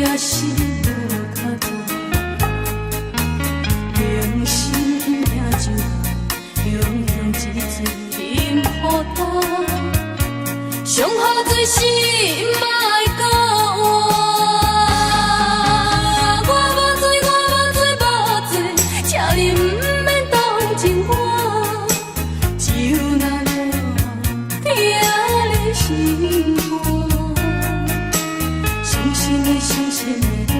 也是無較大。明心毋驚酒，雄雄一醉饮予干。上好醉是莫閣活。我無醉，我無醉，無醉，請你毋免同情我。酒若落，疼你心肝。傷心的，傷心的我，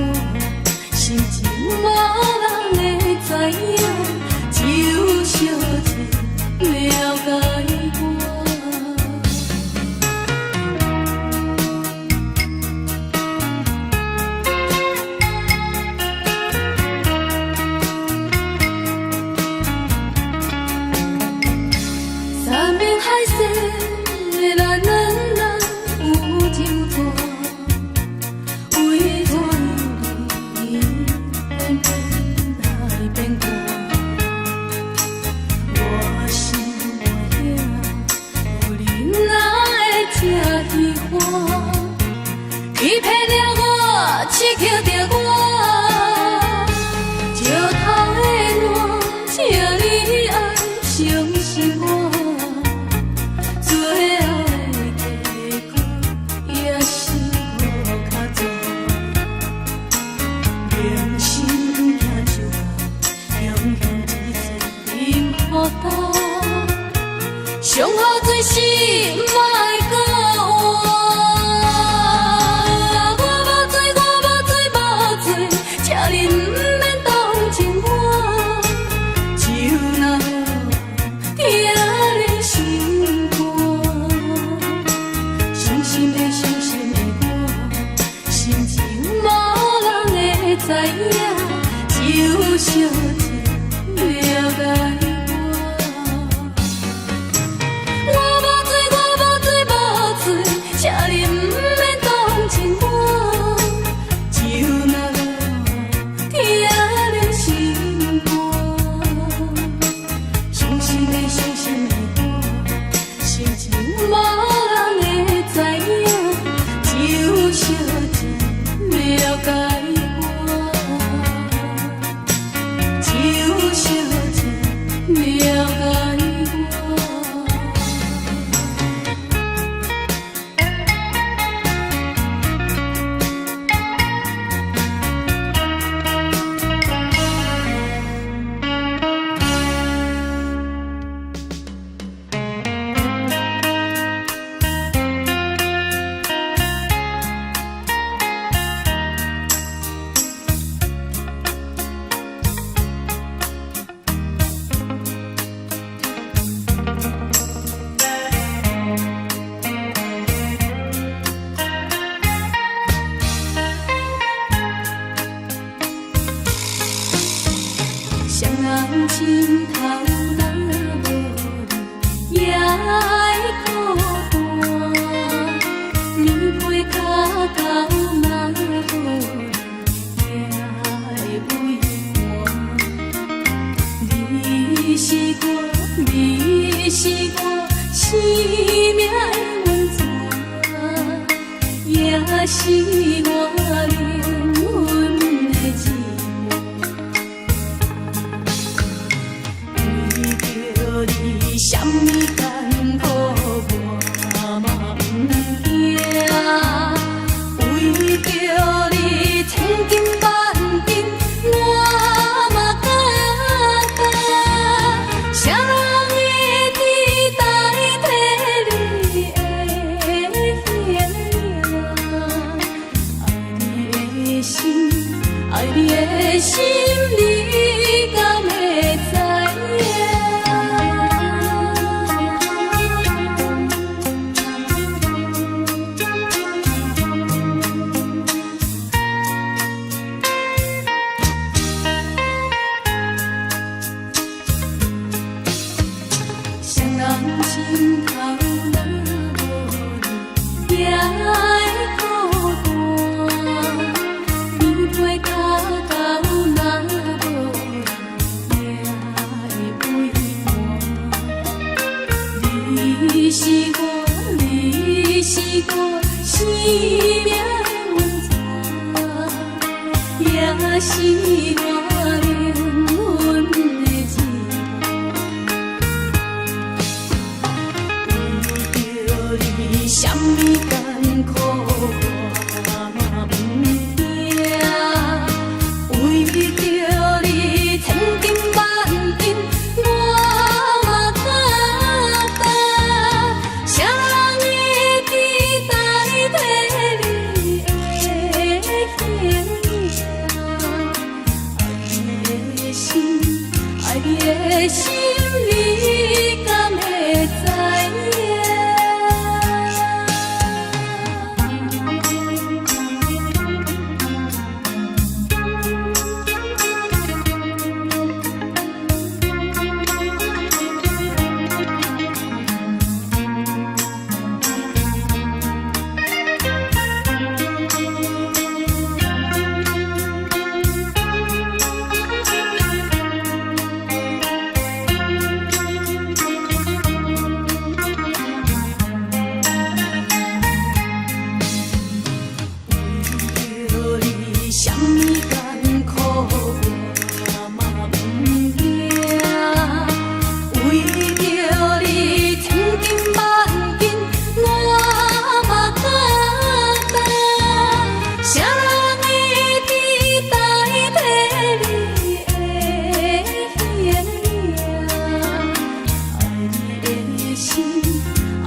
心情無人會知影，只有小姐了解我。山盟海誓，咱兩人有這大，為怎樣你偏偏來變卦？我心袂疼，有你哪會這虚华？欺騙了我，痴抾著我，石頭的爛，請你愛相信我。最後的結果也是無較大。明心毋驚酒干，雄雄一醉饮予干。上好醉是莫閣活。我無醉，我無醉，無醉，請你毋免同情我。酒若落，疼你心肝。傷心的，傷心的我，心情無人會知影，只有小姐了解我。我無醉，我無醉，無醉，請你毋免同情我。酒若落，疼你心肝。傷心的，傷心的我，心情無人會知影，只有小姐了解我。只有小姐了解我。誰人心頭若無你，也會孤單。棉被跤頭若無你，也會畏寒。你是我，你是我生命的源泉，也是我靈魂的一半。為著你，啥物艱苦我嘛毋驚。為著你，千金萬金我嘛敢擔。誰人會知代替你的形影？愛你的心，愛你的心，你敢會知影？誰人心頭若無你，也會孤單。棉被跤頭若無你，也會畏寒。你是我，你是我生命的源泉，也是我靈魂的自由。為著你，啥物艱苦我嘛毋驚。為著你，千金萬金我嘛擔當。啥人會知代替你的形影？愛你的心，愛你的心，你敢會知影？為著你，啥物艱苦我嘛毋驚。為著你，千金萬金我嘛擔當。啥人會知代替你的形影？愛你的心，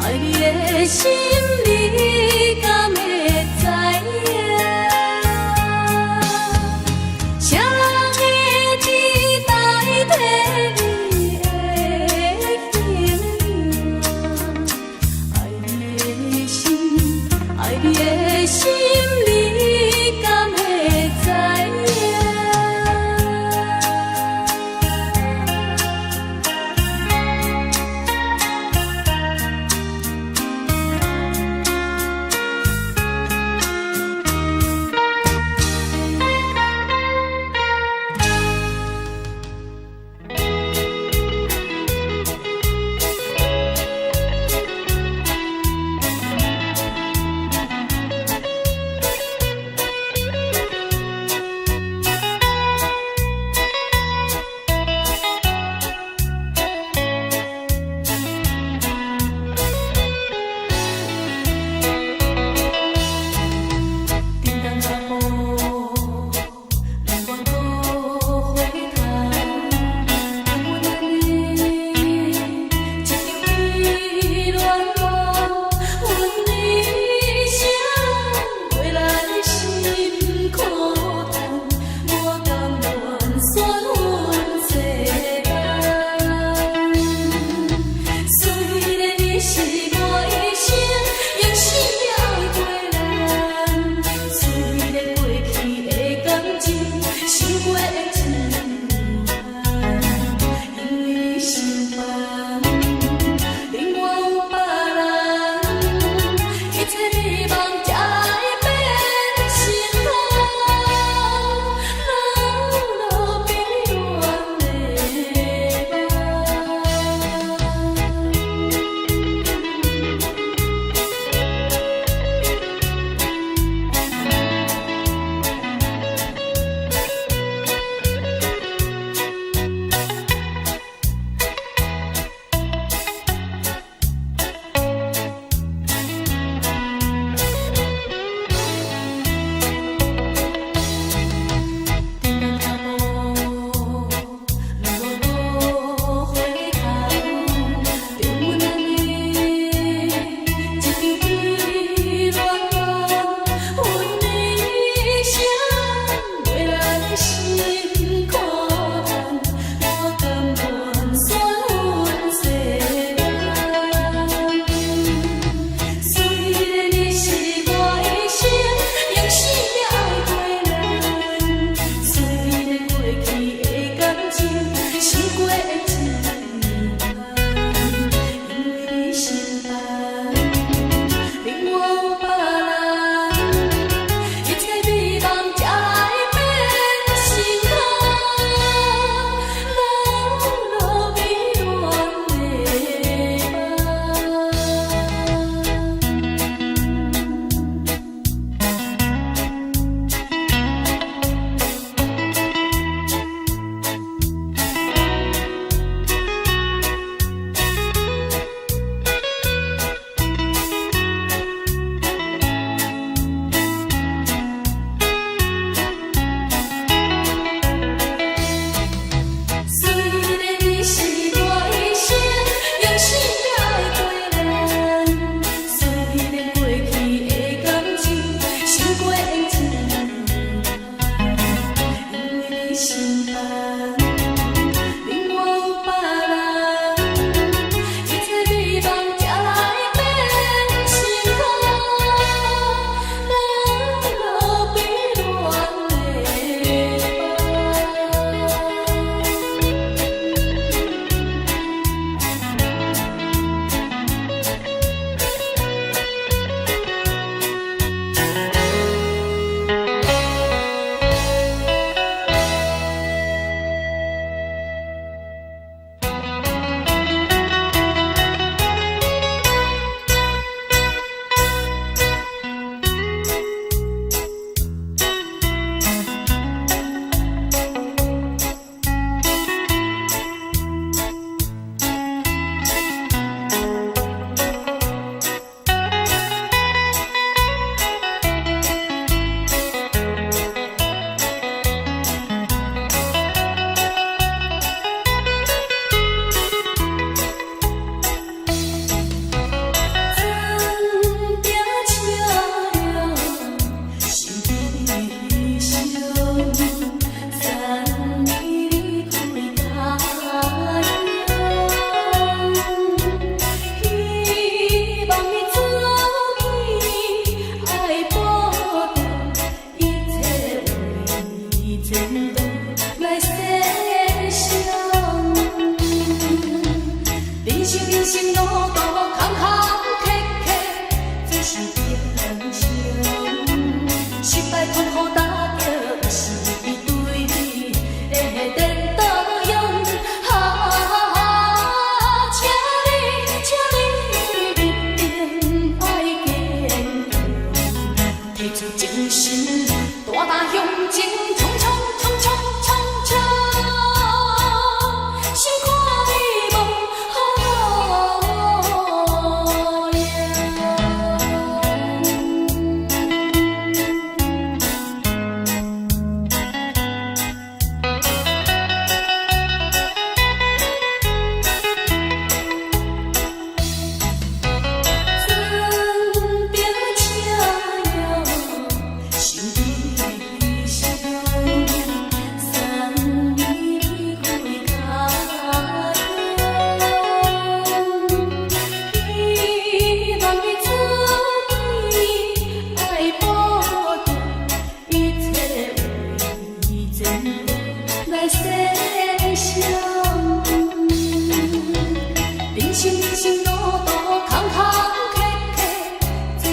愛你的心，你敢會知影？啥人會知代替你的形影？愛你的心，愛你的心，你敢會知影？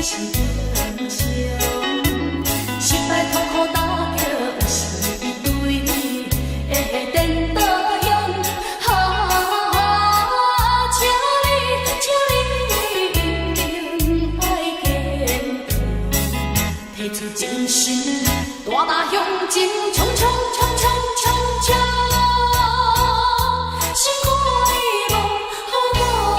是英雄。失敗痛苦打擊有時對會顛倒向。啊，請你，請你一定愛堅強，提出精神，大大向前衝衝衝衝衝衝，是我的夢予我。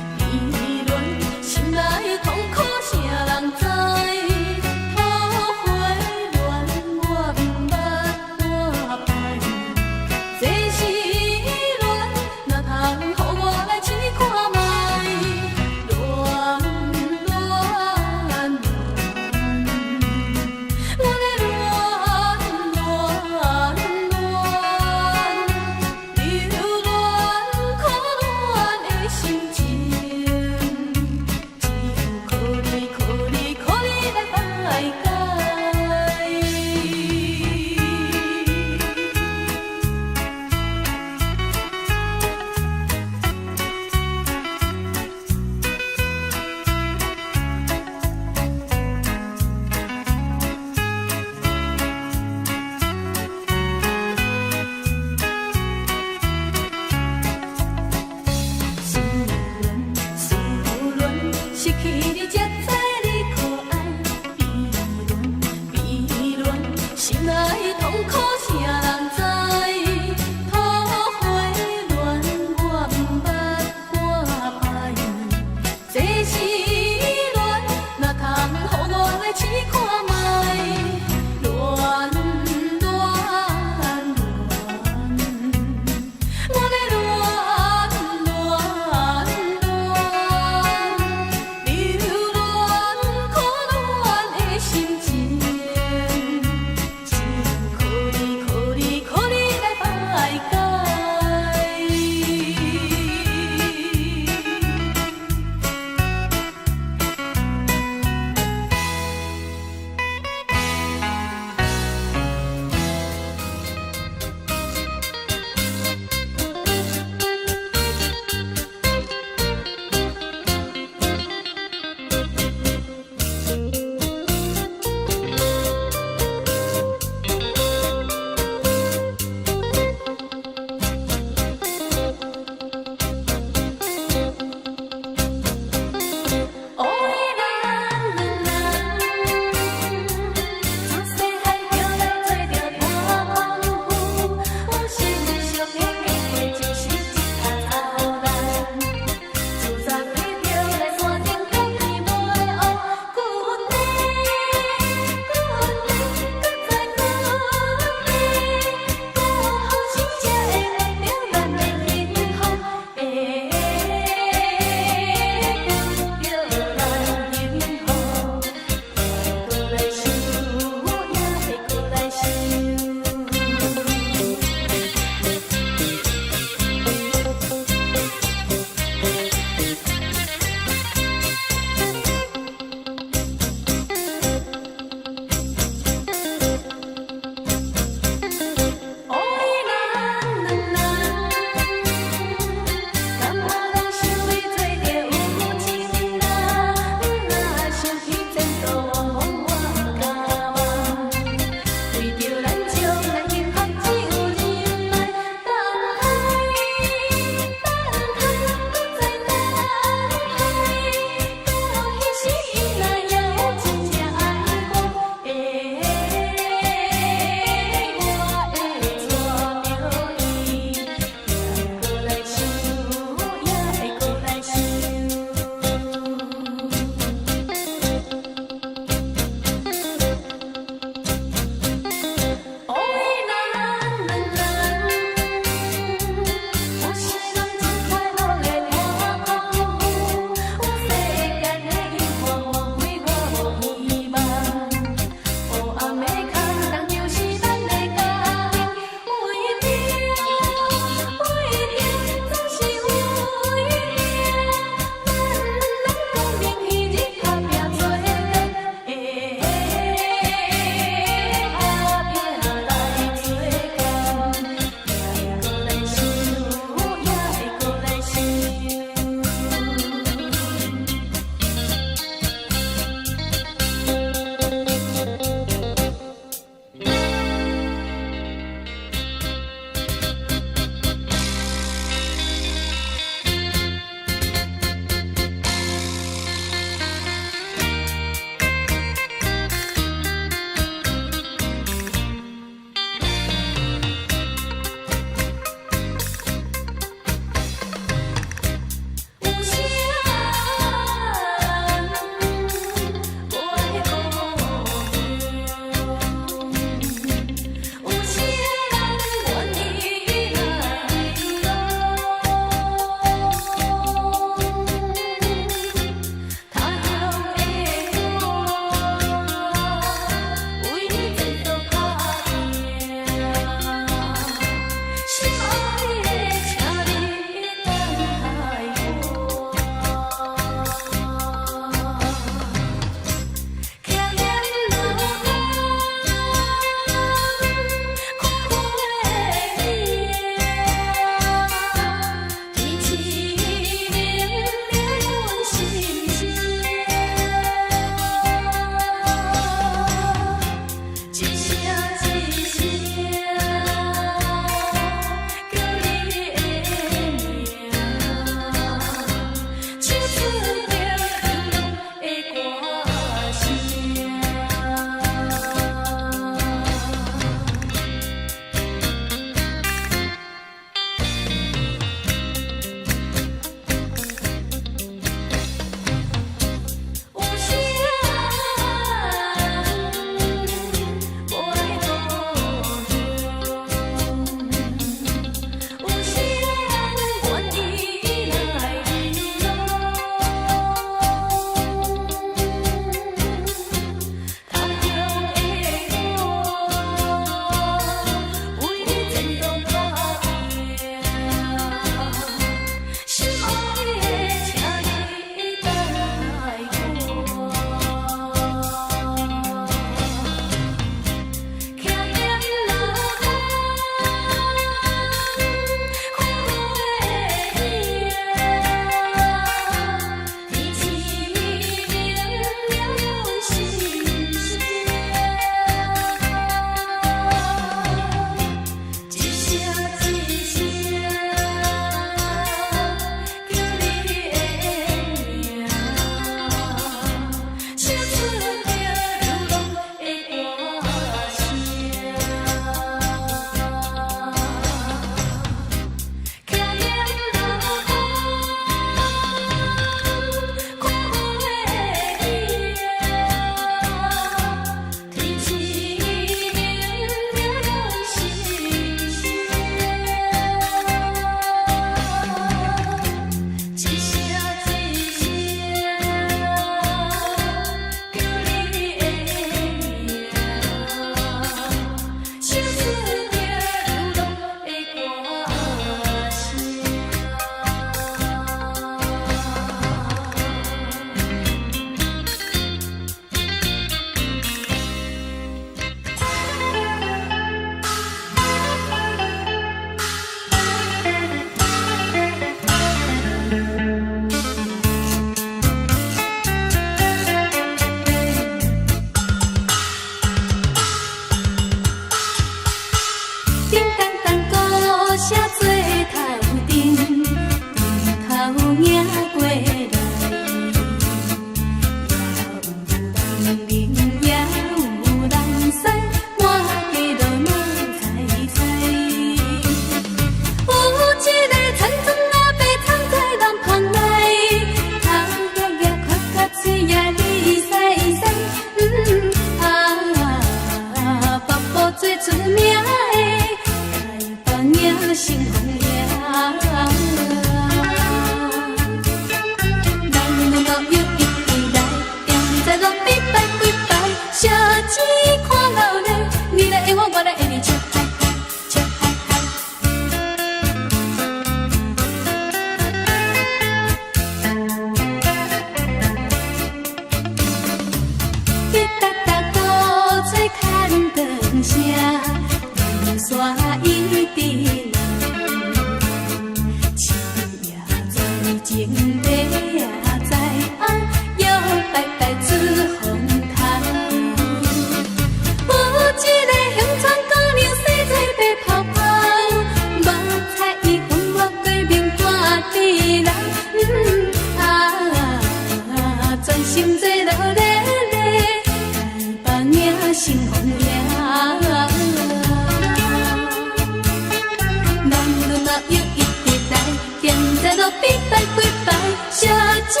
路邊拜幾擺，小子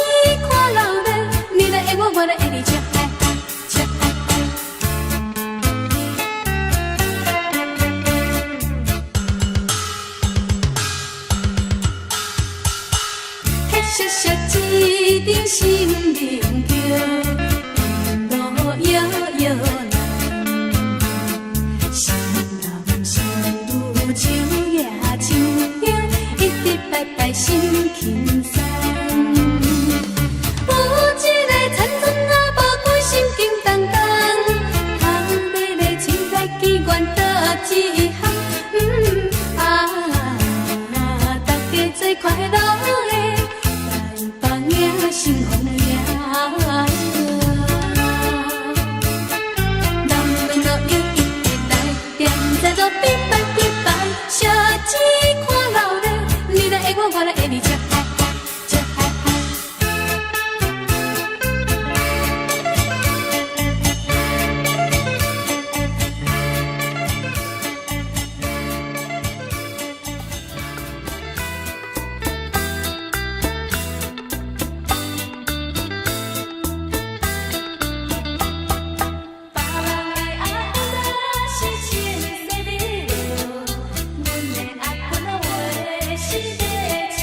看鬧熱，你來愛我，我來愛你，笑嗨嗨，笑嗨嗨。黑雪雪一阵心灵桥，路遥遥难。心人心如手举手香，一直拜拜心轻松。有一个田村阿婆，规心经重重，头尾咧凊彩机关倒一项？啊，大家做快樂的，台北迎新风迎。南門路又一直來，踮在路邊拜幾擺，小子看鬧熱，你來愛我，我來愛你，笑嗨嗨，笑嗨嗨。別人的阿公是穿西米露，阮的阿公話是白鼠。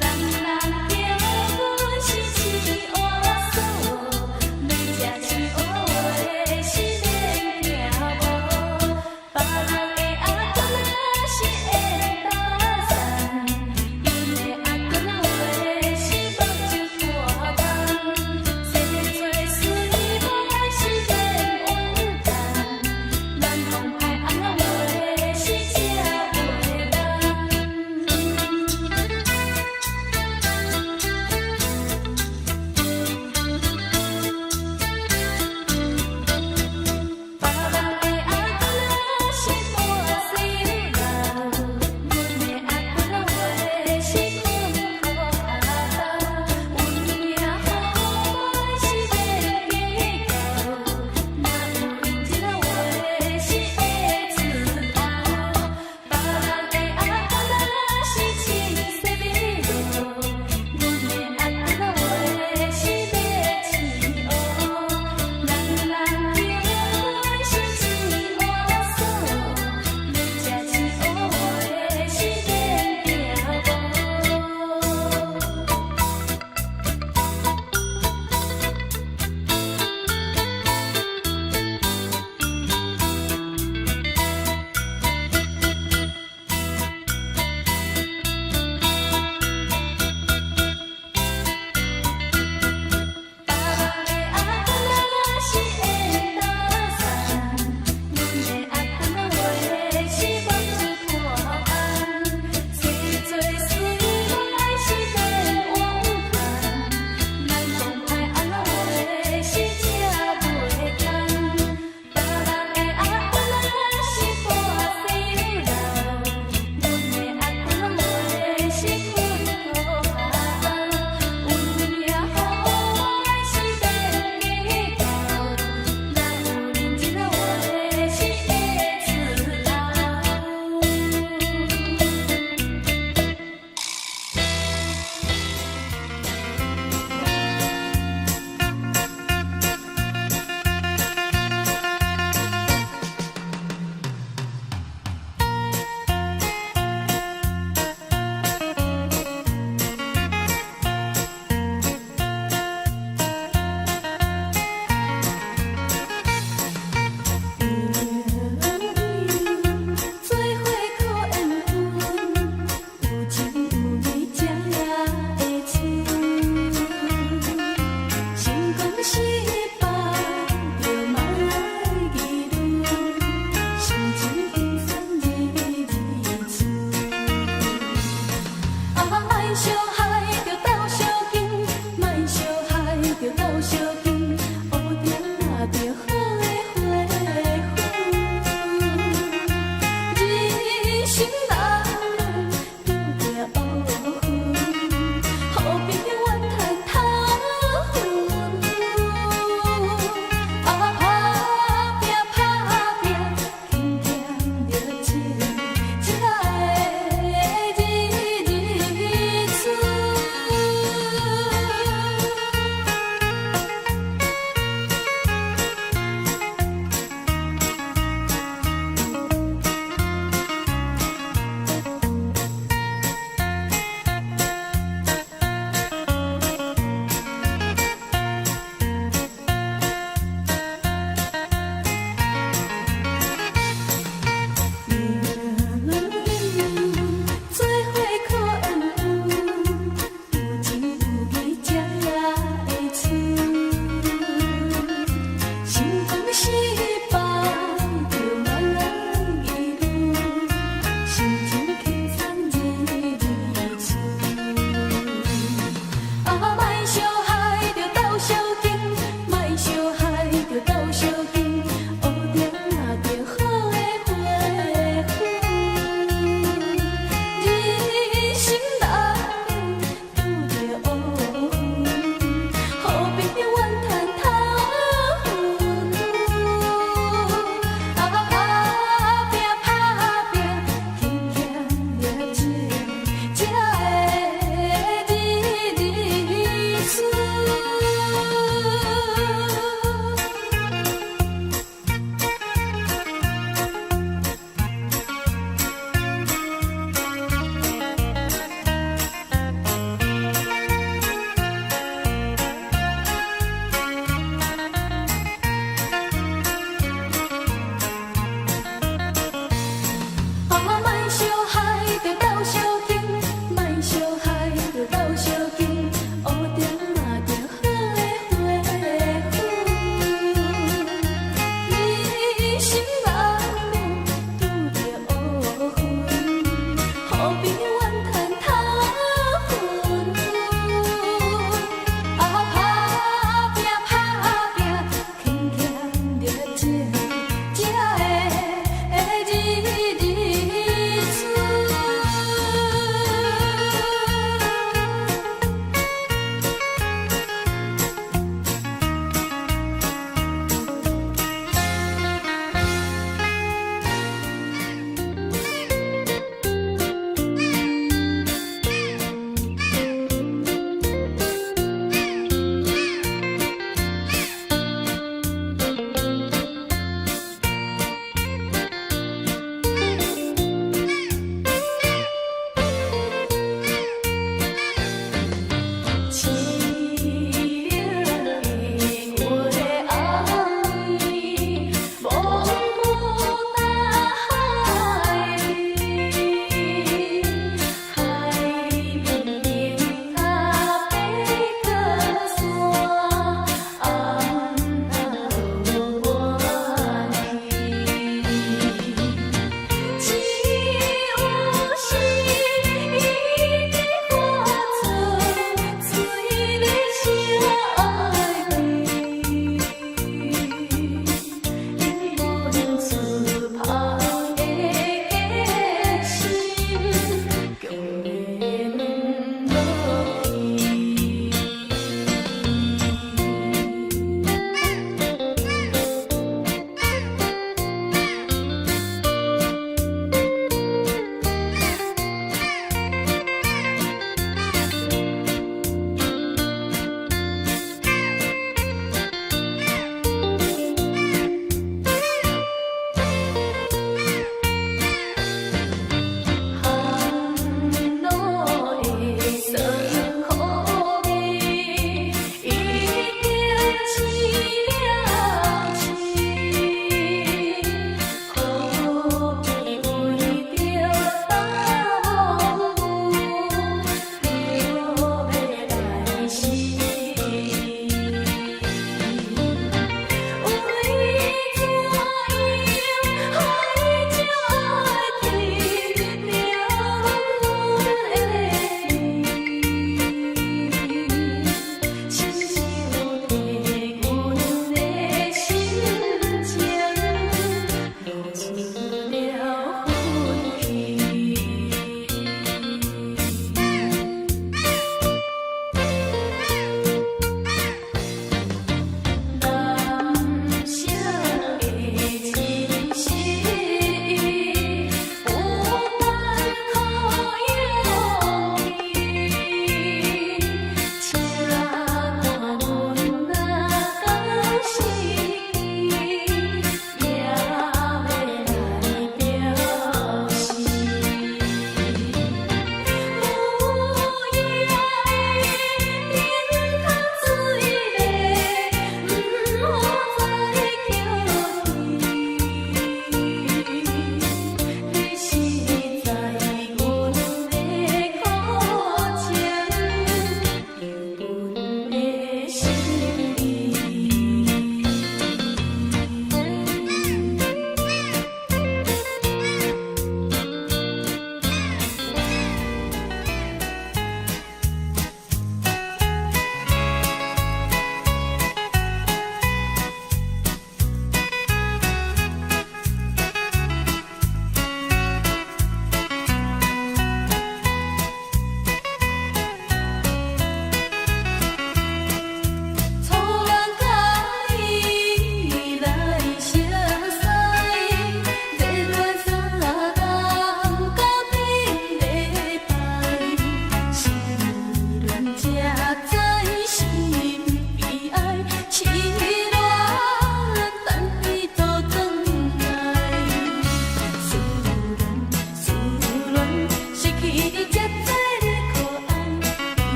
人人叫阮是鼠嫂，欲食鼠話是免驚無。別人的阿公是緣大山，阮的阿公話是目睭大梦。生做水某是免怨叹，南方派翁仔話是食袂人。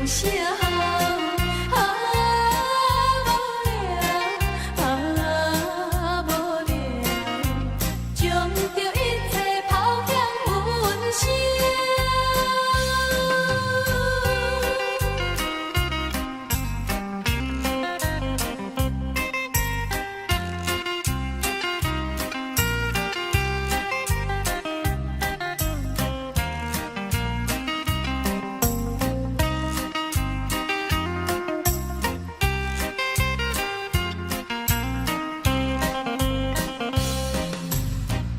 啥好？啊，無聊，啊，無聊，將著一切拋向雲霄。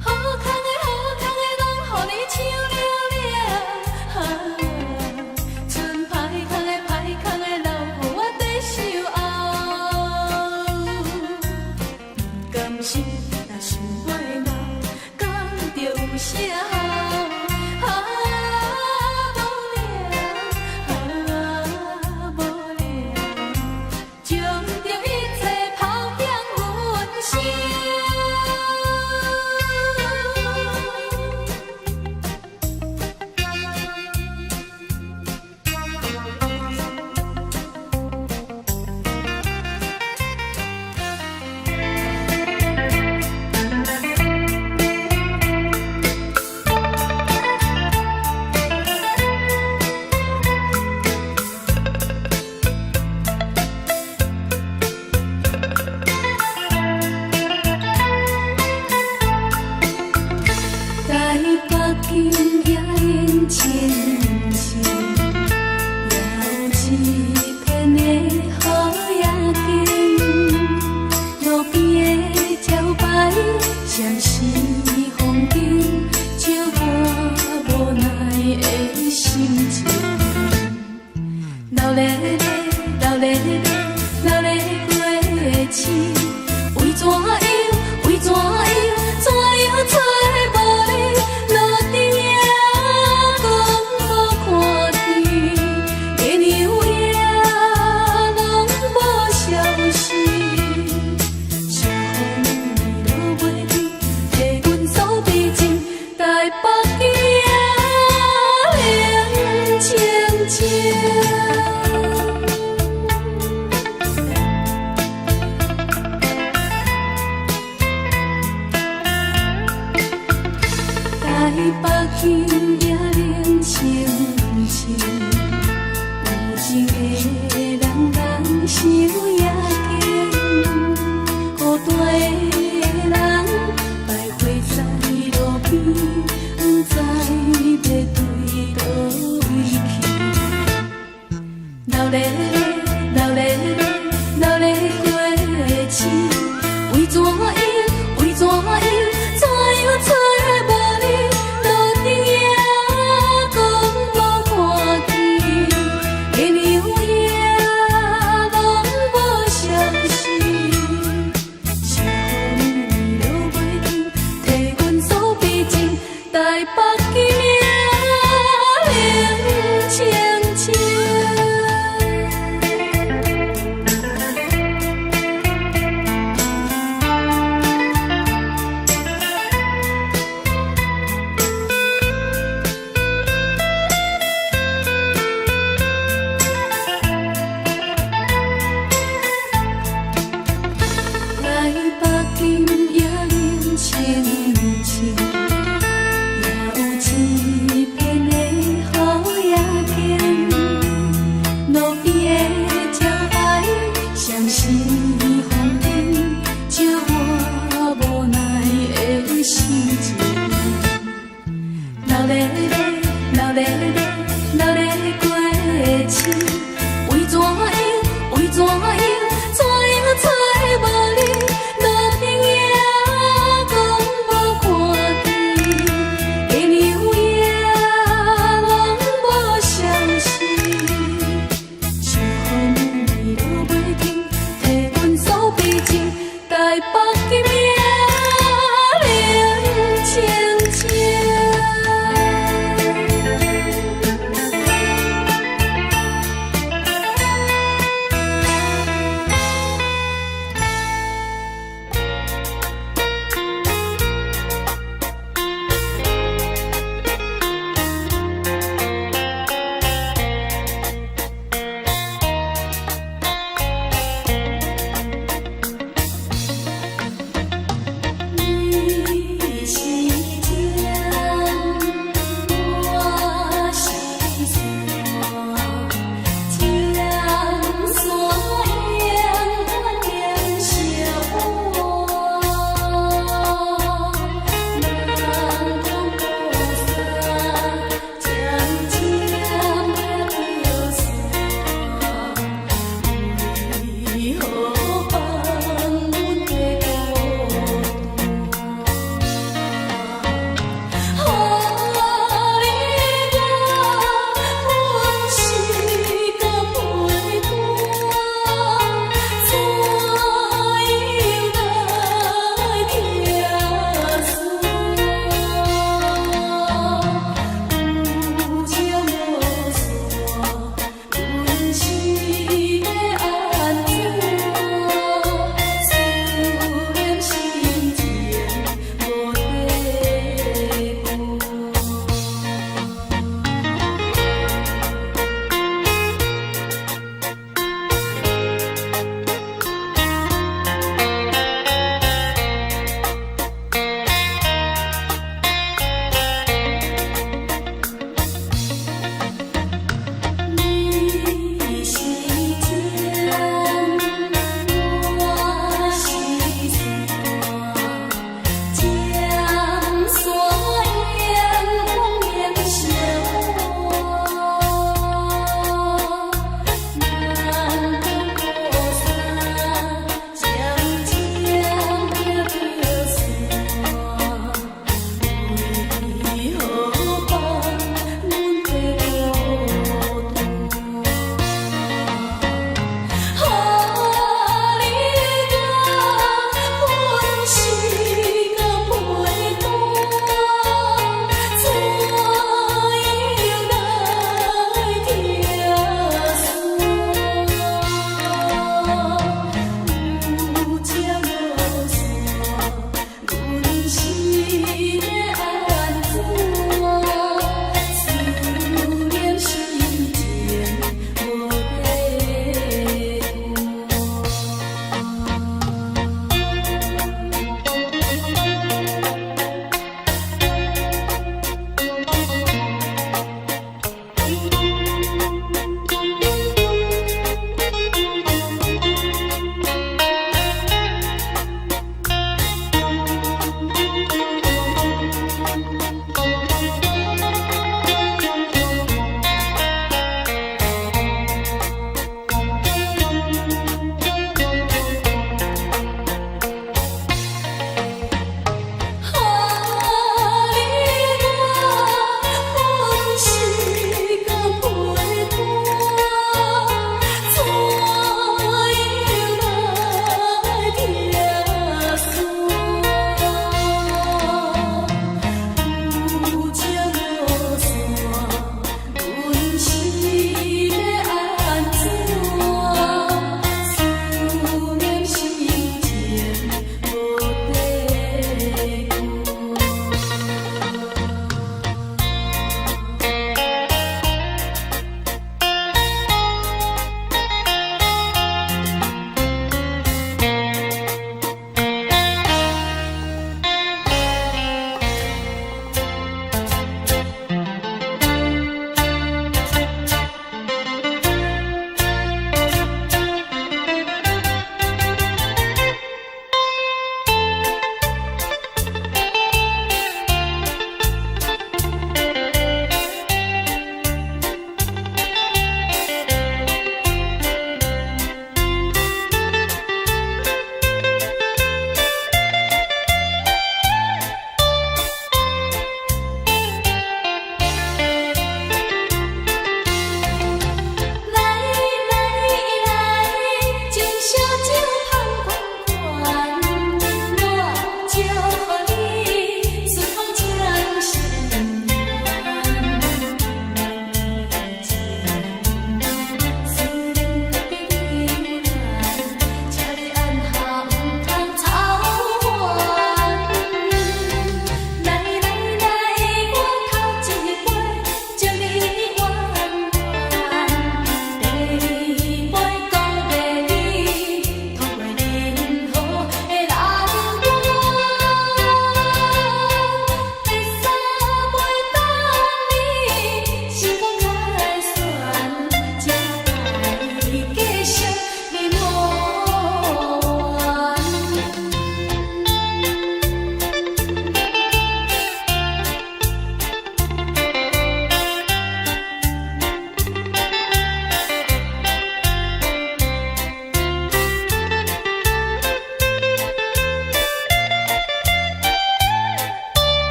好康的好康的，攏予你搶了了，啊，賰歹康的歹康的，留予我缀守候。不甘心，若想欲留，敢著有啥好？啊，無聊，啊，無聊，將著一切拋向雲霄。台北今夜冷清清，也有一片的好夜景。路邊的招牌閃是風景，照我無奈的心情。流咧咧，流咧咧，流咧過市，為怎樣？為怎樣？怎樣揣無你？路燈也講無看見，月娘也攏無消息。小雨落袂停，替阮訴悲情，台北今夜冷清清。台北今夜冷清清，有情的人人傷也緊，孤單的人徘徊在路邊，不知欲對佗位去。流咧咧，流咧咧，流咧過市，為怎樣？為怎樣？怎樣揣無你？路燈也講無看見，月娘也攏無消息。小雨落袂停，替阮訴悲情，台北今夜冷清清。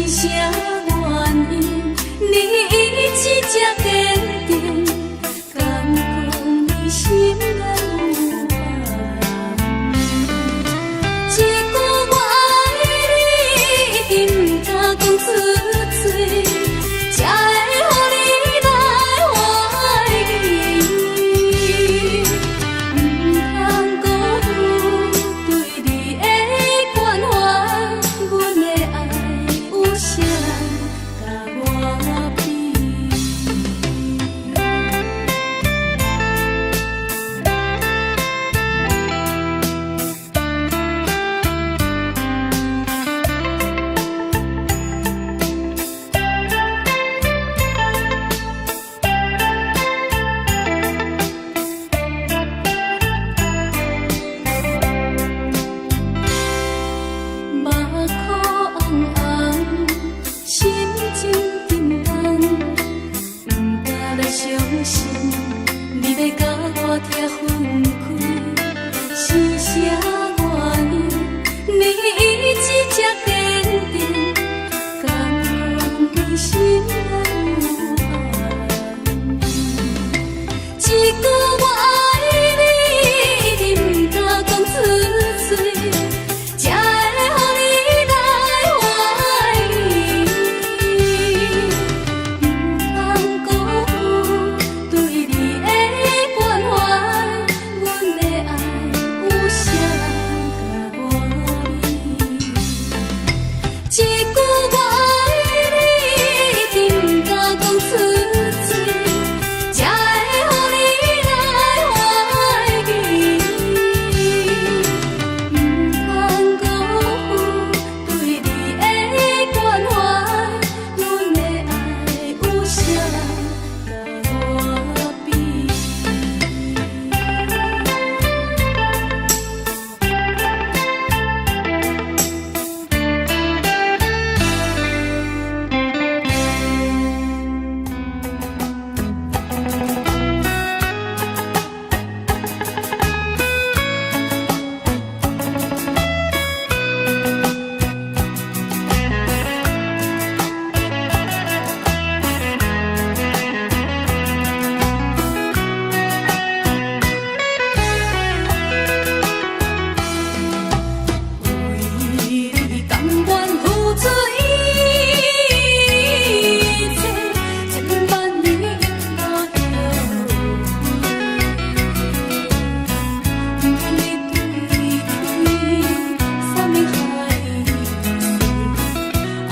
啥原因？你意志這堅定，敢講你心內有別人？一句我愛你，毋敢講出嘴，才會予你來懷疑。毋通辜負對你的關懷，阮的愛有啥人共我比？目箍紅紅，心情沉重，毋敢來相信你欲共我拆分開，是啥原因？你意志這堅定，敢講你心內有別人？一句我愛你，毋敢講出嘴，才會予你來懷疑。毋通辜負對你的關懷，阮的愛有啥人共我比？一句我愛你，毋敢講出嘴，才會予你來懷疑。毋通辜負對你的關懷，阮的愛有啥人共我比？為你甘願付出一切，千萬年無後悔。不管你對天啥物海誓，愛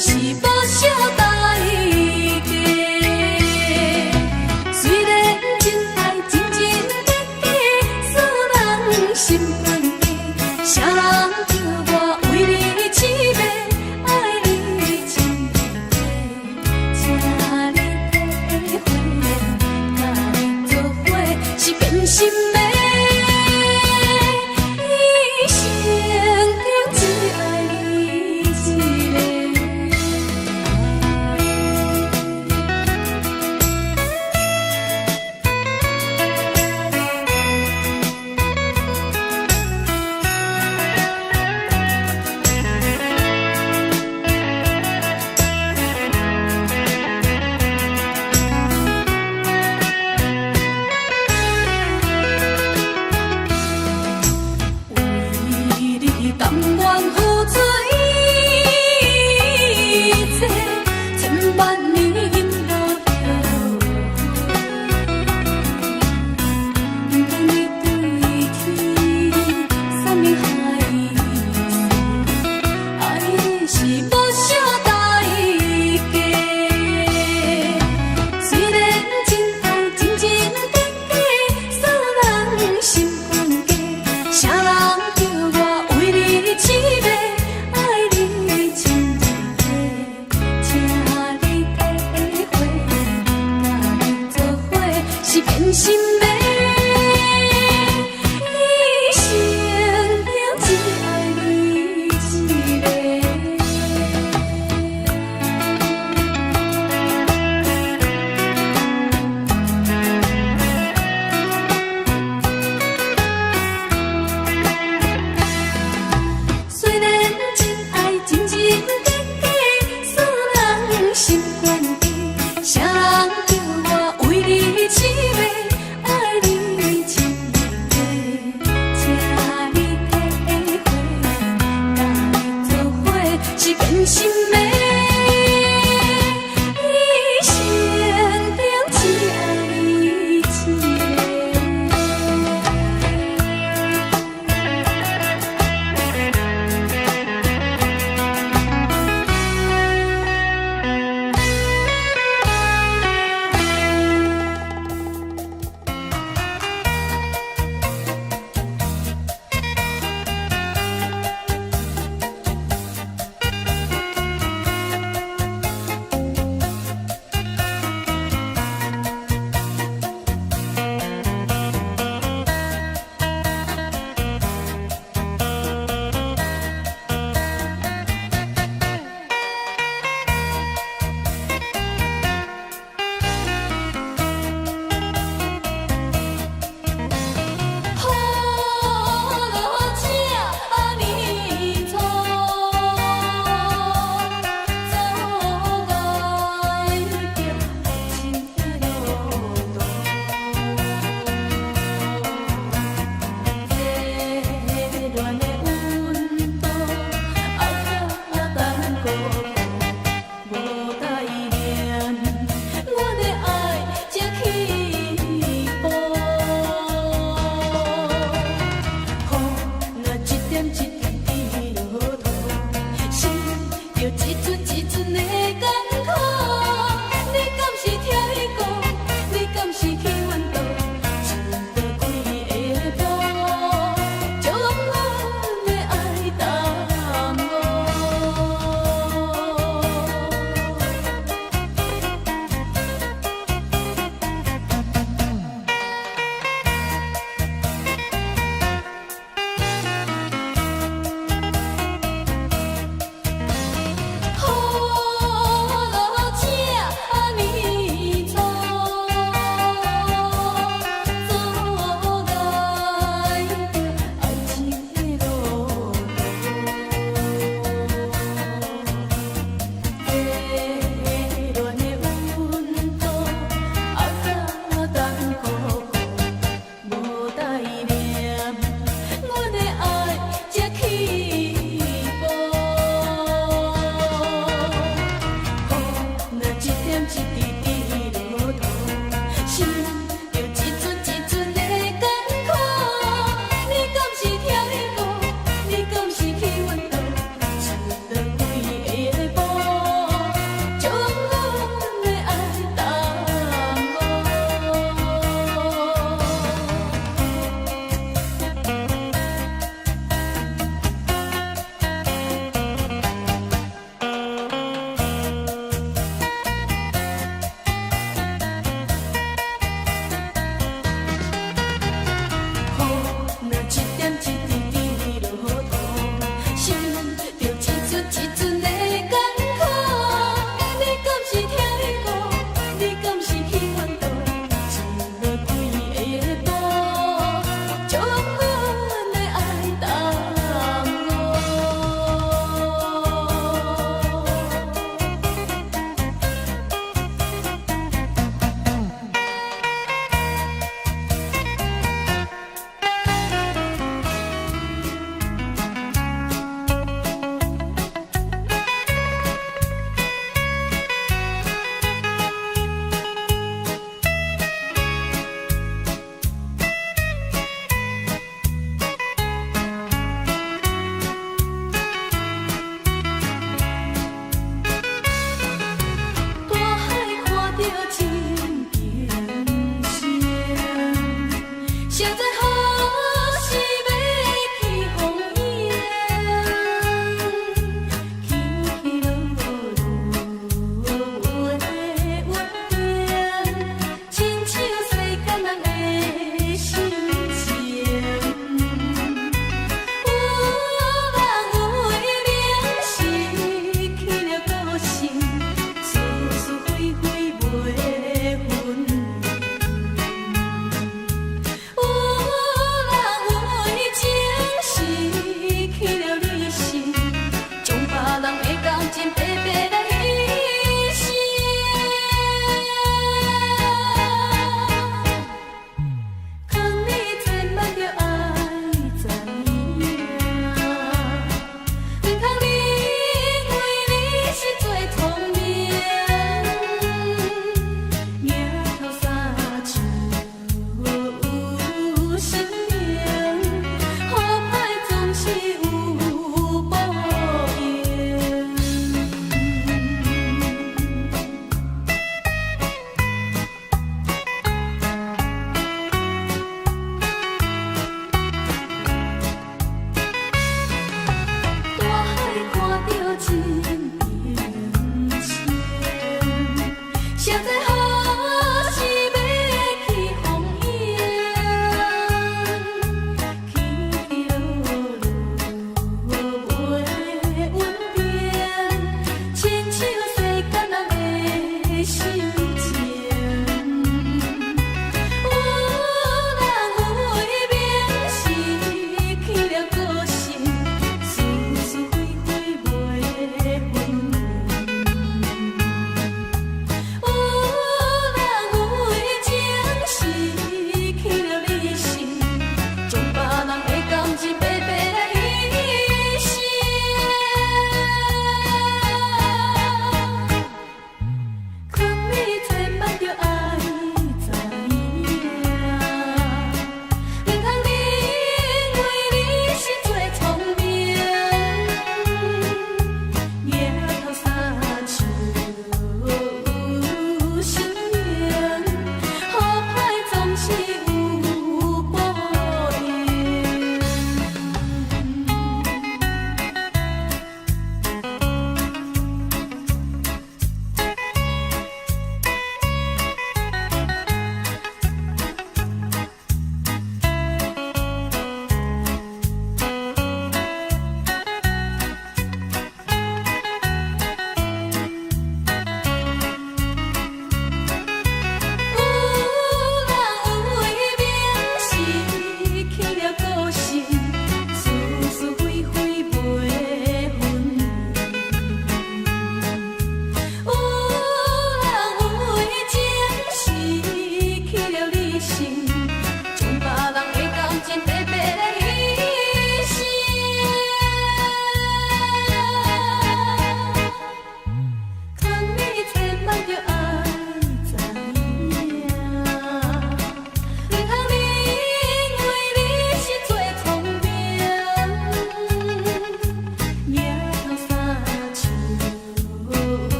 是無惜代價。雖然真愛真真假假，使人心懸低。啥人叫我為你痴迷，愛你情意請你體會，佮你做伙是變心的。一生中只愛你一个。為你甘願付出一切，千萬年無後悔。不管你對天啥物海誓，愛是無惜代價。雖然真愛真真假假，使人心懸低。啥人叫我為你痴迷，愛你情意請你體會，佮你做伙是變心的。一生中只愛你一个。雖然真愛真真假假，一陣的艱苦。你敢是聽伊講？你敢是去阮倒？一步幾下步，將阮的愛耽誤。雨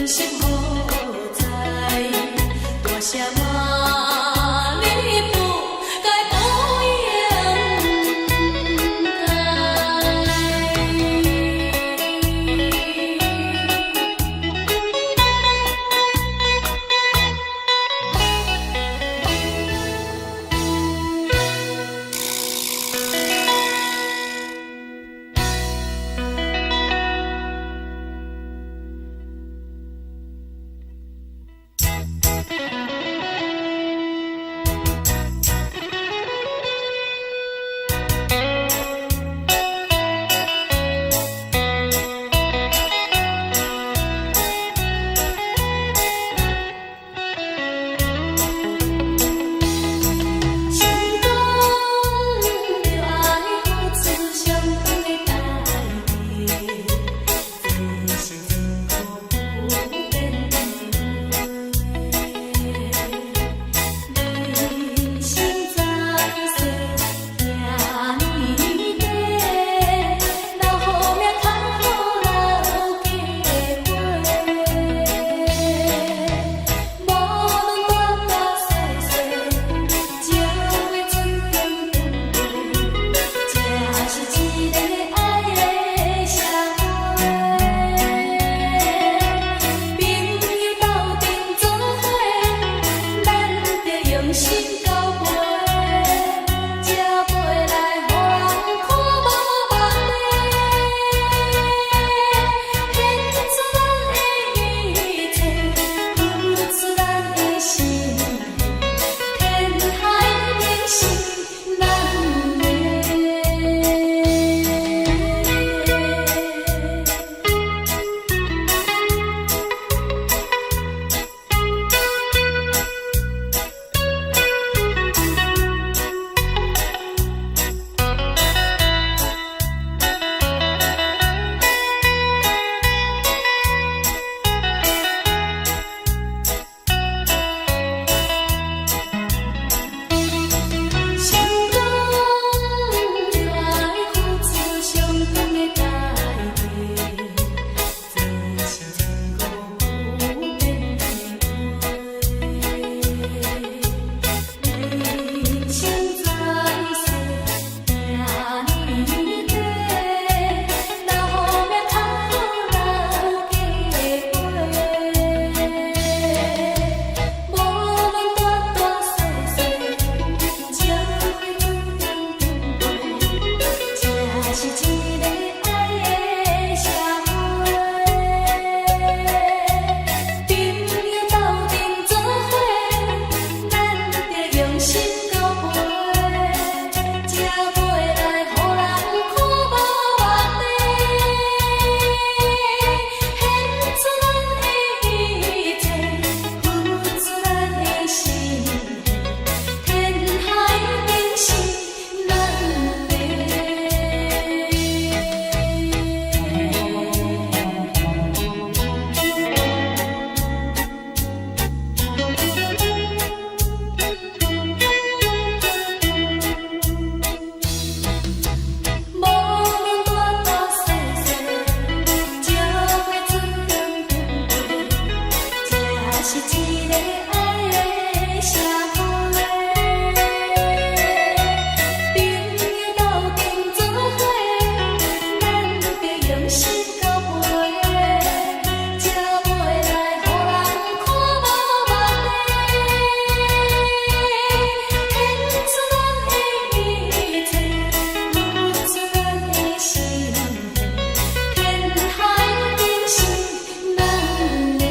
心何在？大声骂你不该不應該。想講著愛付出相同的代價，這是一個不變的話。人生在世這呢短，留好命較好留機會。無論大大細細，情話準定斷這是一個愛的社會。朋友鬥陣做伙，咱著用心交陪，才袂來予人看無目地。獻出咱的一切，付出咱的心，天海平是咱的。想講著愛付出相同的代價，這是一個不變的話。人生在世這呢短，留好命較好留機會。無論大大細細，情話準定斷這是一個愛的社會。朋友鬥陣做伙，咱著用心交陪，才袂來予人看無目地。獻出咱的一切，付出咱的心，天海平是咱的。無論大大細細，情話準定斷這是一個愛的社會。朋友鬥陣做伙，咱著用心交陪，才袂來予人看無目地。獻出咱的一切，付出咱的心，天海平是咱的。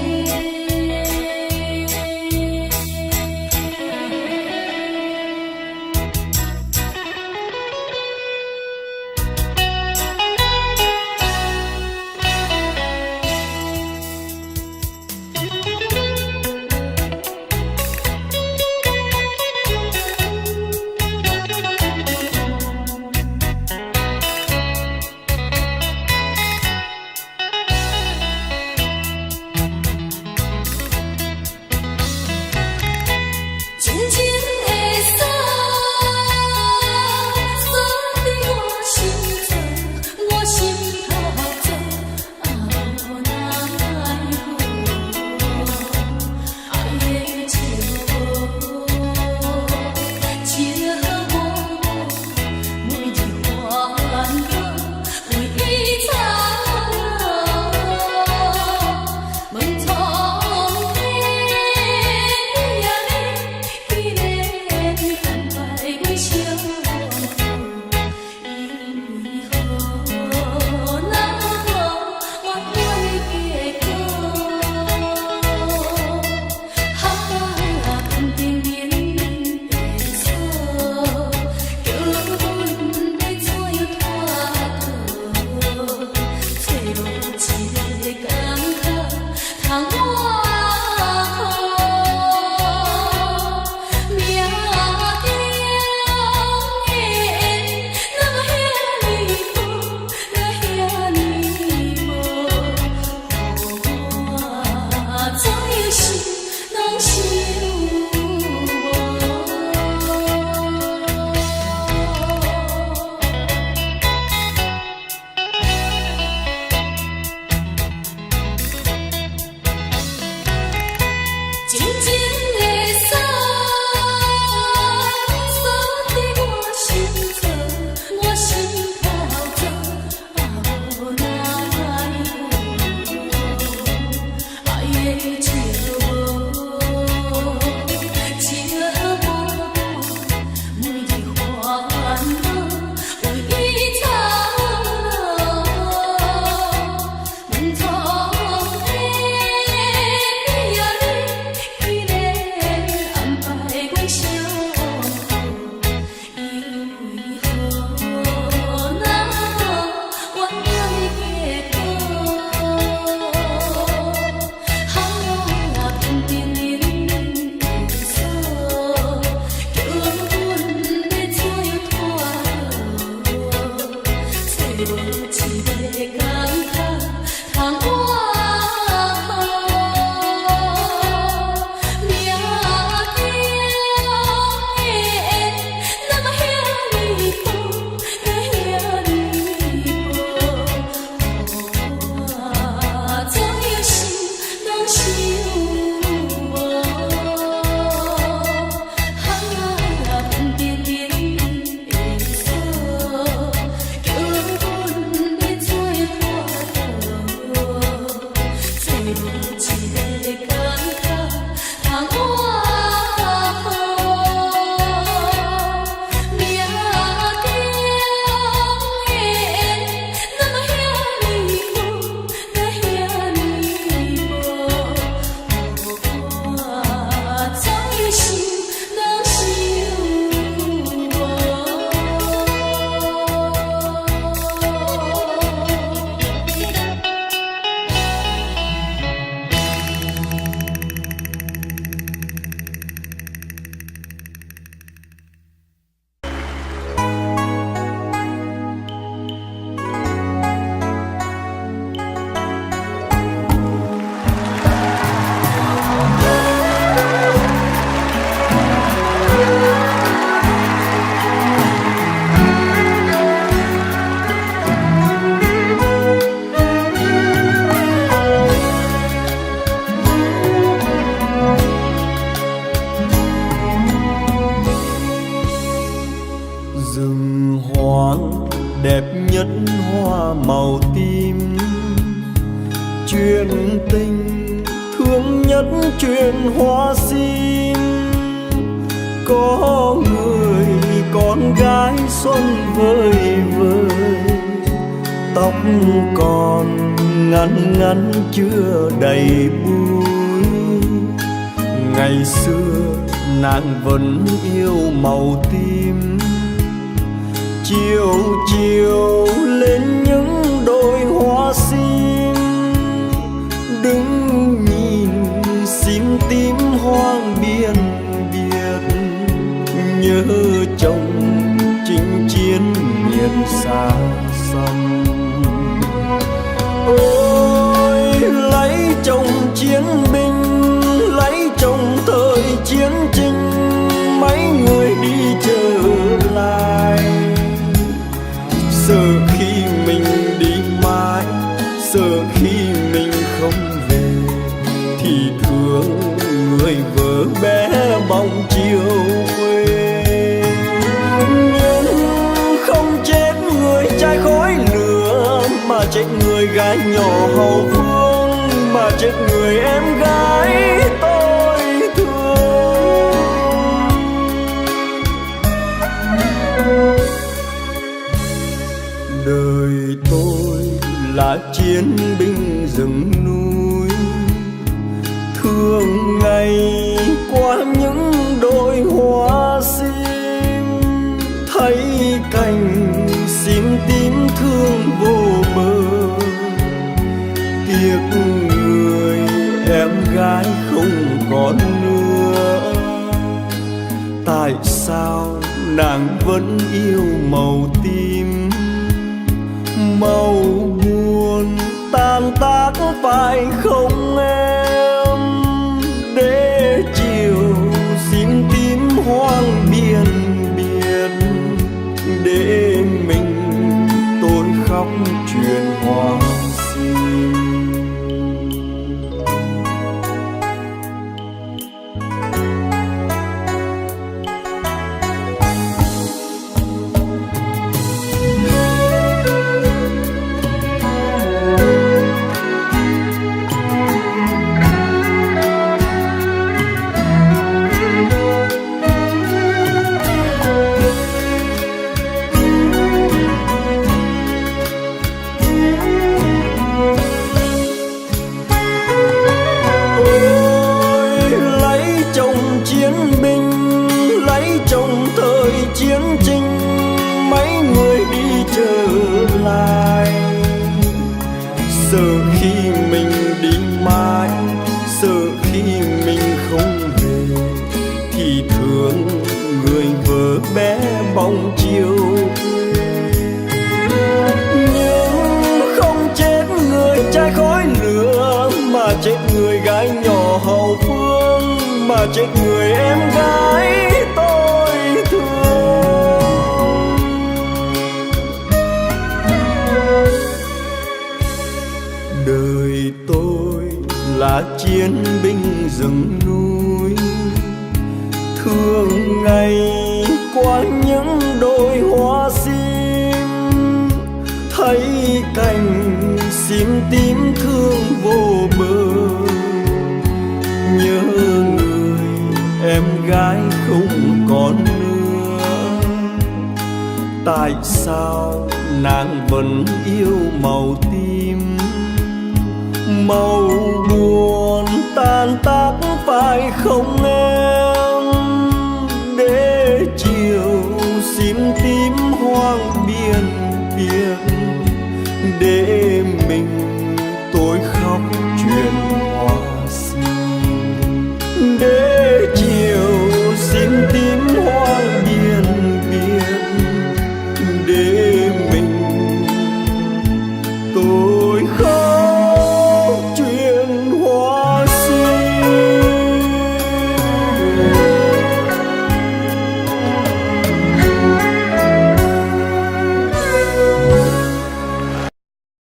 無一个艰苦通换好。命中的缘，哪会遐呢薄，哪遐呢薄，予我总想拢想無。 Rừng hoang đẹp nhất hoa màu tím, chuyện tình thương nhất chuyện hoa sim. Có người con gái xuân vơi vơi, tóc còn ngắn ngắn chưa đầy bụi. Ngày xưa nàng vẫn yêu màu tím, chiều chiều lên những đồi hoa sim, đứng nhìn sim tím hoang biên biệt, nhớ chồng chinh chiến miền xa xăm. Ôi lấy chồng chiến binh, lấy chồng thời chiến tranh, mấy người đi trở lại. Sợ khi mình đi mãi, sợ khi mình không về, thì thương người vợ bé bóng chiều quê. Nhưng không chết người trai khói lửa, mà chết người gái nhỏ hậu phương, mà chết người em gái tôi thương. Đời tôi là chiến binh rừng núi, thương ngày qua những đồi hoa sim, thấy cảnh sim tím thương vô bờ, tiếc người em gái không còn nữa. Tại sao nàng vẫn yêu màu tím, màu buồn tan tác phải không em? Để chiều sim tím hoang biên biệt, để mình tôi khóc chuyện hoa sim. Ôi lấy chồng chiến binh, lấy chồng thời chiến tranh, mấy người đi trở lại. Sợ khi mình đi mãi, sợ khi mình không về, thì thương người vợ bé bóng chiều quê. Nhưng không chết người trai khói lửa, mà chết người gái nhỏ hậu phương, mà chết người em gái tôi thương. Đời tôi là chiến binh rừng núi, thương ngày qua những đồi hoa sim, thấy cảnh sim tím thương vô bờ. Tại sao nàng vẫn yêu màu tím, màu buồn?